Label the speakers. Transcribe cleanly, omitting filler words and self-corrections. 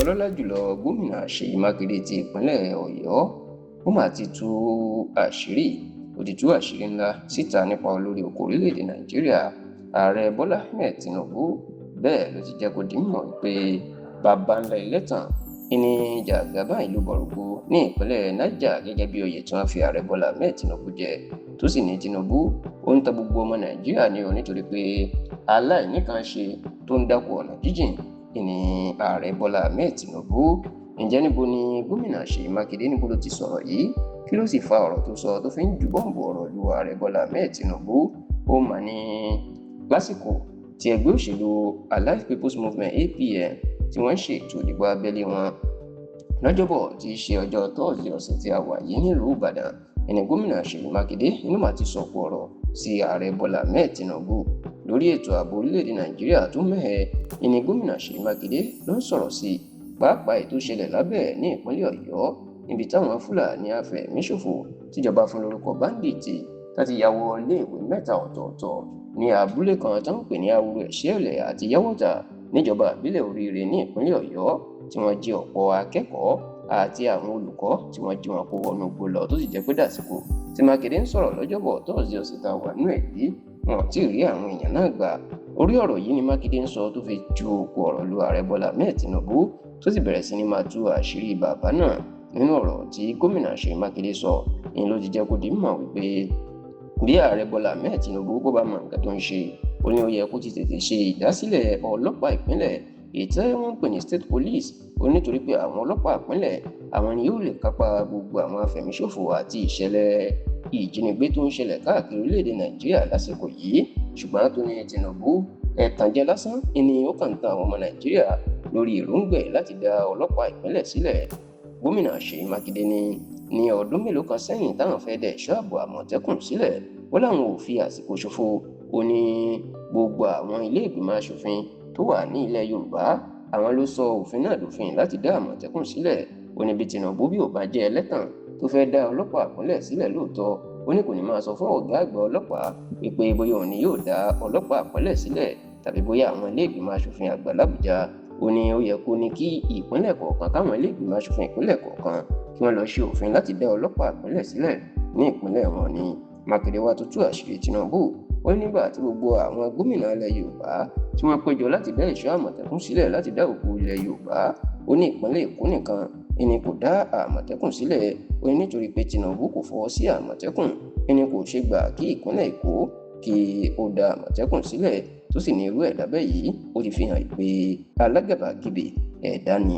Speaker 1: Ọlọ́lá jùlọ gómìnà Ṣèyí Mákindé ti ìpínlẹ̀ Ọ̀yọ́ ó mà ti tú àṣírí, ó ti tú àṣírí ńlá síta nípa olórí oko orílẹ̀-èdè Nàìjíríà, Ààrẹ Bọ́lá Ahmed Tinubu. Bẹ́ẹ̀ ló ti jẹ́ kó di mímọ̀ pé bàbá ńlá ẹlẹ́tàn ìní Jagaban ìlú Bọ̀rùgbò ní ìpínlẹ̀ Niger gẹ́gẹ́ bí oyè tí wọ́n fi Ààrẹ Bọ́lá Ahmed Tinubu jẹ, tó sì ní Tinubu ó ń ta gbogbo ọmọ Nàìjíríà ní o, nítorí pé aláìníkanṣe tó ń dáko ọ̀nà jíjìn ìní Ààrẹ Bọ́lá Ahmed Tinubu. Ǹjẹ́ níbo ni gómìnà Ṣèyí Mákindé, níbo ló ti sọ̀rọ̀ yìí? Kí ló sì fa ọ̀rọ̀ tó sọ tó fi ń ju bọ́ǹbù ọ̀rọ̀ lu Ààrẹ Bọ́lá Ahmed Tinubu? Ó mà ní lásìkò tí ẹgbẹ́ òṣèlú Allied People's Movement APM tí wọ́n ń ṣe ètò ìdìbò abẹ́lé wọn lọ́jọ́bọ̀ tí í ṣe ọjọ́ tọ́ọ̀sì ọ̀sẹ̀ tí a wà yìí nílùú Ìbàdàn, ẹni gómìnà Ṣèyí Mákindé inú mà ti sọ̀kò ọ̀rọ̀ sí Ààrẹ Bọ́lá Ahmed Tinubu lórí ètò ààbò orílẹ̀-èdè Nàìjíríà tó mẹ́hẹ. Ẹni gómìnà Ṣèyí Mákindé ló ń sọ̀rọ̀ sí, pàápàá ètò ìṣẹ̀lẹ̀ lábẹ́ ní ìpínlẹ̀ Ọ̀yọ́ níbi táwọn Fúlàní afẹ̀míṣòfò tíjọba fún lórúkọ báńdíìtì láti ya wọ iléèwé mẹ́ta ọ̀tọ̀ọ̀tọ̀ ní abúlé kan tó ń pè ní Awúrò Ẹ̀ṣẹ́ẹ̀lẹ̀ àti Yáwọ́tà níjọba ìbílẹ̀ Oríire ní ìpínlẹ̀ Ọ̀yọ́, tí wọ́n jí ọ̀pọ̀ akẹ́kọ̀ọ́ àti àwọn olùkọ́ tí wọ́n jí wọn kó wọnú igbó lọ, tó sì jẹ́ pé dàsìkò tí Mákindé ń sọ̀rọ̀ lọ́jọ́bọ̀ tọ́sídẹ̀ẹ́ ọ̀sẹ̀ tá a wà nínú ẹ̀ yìí, wọn ò tí ì rí àwọn èèyàn náà gbà. Orí ọ̀rọ̀ yìí ni Mákindé ń sọ tó fi ju òkú ọ̀rọ̀ lu Ààrẹ Bọ́lá Ahmed Tinubu, tó sì bẹ̀rẹ̀ sí ní máa tú àṣírí bàbá náà. Nínú ọ̀rọ̀ tí gómìnà Ṣèyí Mákindé sọ ni ló ti jẹ́ kó di mọ̀ wípé bí Ààrẹ Bọ́lá Ahmed Tinubu kó bá mọ nǹkan tó ń ṣe, ó ní ó yẹ kó ti tètè ṣe ìdásílẹ̀ ọlọ́pàá ìpínlẹ̀ èyí tí wọ́n ń pè ní state police. Ó nítorí pé àwọn ọlọ́pàá ìpínlẹ̀ àwọn ni yóò lè kápá gbogbo àwọn afẹ̀míṣòfò àti ìṣẹ̀lẹ̀ ìjínigbé tó ń ṣẹlẹ̀ káàkiri orílẹ̀-èdè Nàìjíríà lásìkò yìí. Ṣùgbọ́n tó ní Tinubu ẹ̀tànjẹ lásán ni ó kàn ń tan àwọn ọmọ Nàìjíríà lórí èròǹgbẹ láti dá ọlọ́pàá ìpínlẹ̀ sílẹ̀. Gómìnà Ṣèyí Mákindé ní ọdún mélòó kan sẹ́yìn táwọn fẹ́ dẹ̀ ẹ̀ṣọ́ ààbò Àmọ̀tẹ́kùn sílẹ̀, ó láwọn ò fi àsìkò ṣòfò. Ó ní gbogbo àwọn ilé ìgbìmọ̀ asòfin tó wà ní ilẹ̀ Yorùbá àwọn ló sọ òfin náà dòfin láti dá Àmọ̀tẹ́kùn sílẹ̀. Ó ní bí Tinubu bí ò bá jẹ́ ẹlẹ́tàn tó fẹ́ dá ọlọ́pàá ìpínlẹ̀ sílẹ̀ lóòótọ́, ó ní kò ní máa sọ fún ọ̀gá àgbà ọlọ́pàá pé bóyá òun ni yóò dá ọlọ́pàá ìpínlẹ̀ sílẹ̀ tàbí bóyá àwọn ilé ìgbìmọ̀ asòfin àgbà l'Àbújá. Ó ní ó yẹ kó ní kí ìpínlẹ̀ kọ̀ọ̀kan, káwọn ilé ìgbìmọ̀ asòfin ìpínlẹ̀ kọ̀ọ̀kan kí wọ́n lọ ṣe òfin láti dá ọlọ́pàá ìpínlẹ̀ sílẹ̀ ní ìpínlẹ̀ wọn ni. Mákindé wá tó tú àṣírí Tinubu. Ó ní nígbà tí gbogbo àwọn gómìnà ilẹ̀ Yorùbá tí wọ́n péjọ láti dá ẹ̀ṣọ́ Àmọ̀tẹ́kùn sílẹ̀ láti dá òkú ilẹ̀ Yorùbá, ó ní ìpínlẹ̀ Èkó nìkan ẹni kò dá Àmọ̀tẹ́kùn sílẹ̀. Ó ní nítorí pé Tinubu kò fọwọ́ sí Àmọ̀tẹ́kùn ẹni kò ṣe gbà kí ìpínlẹ̀ Èkó kí ó dá Àmọ̀tẹ́kùn sílẹ̀, tó sì ní irú ẹ̀dá bẹ́ẹ̀ yìí ó ti fi hàn pé alágàbàgebè ẹ̀dá ni.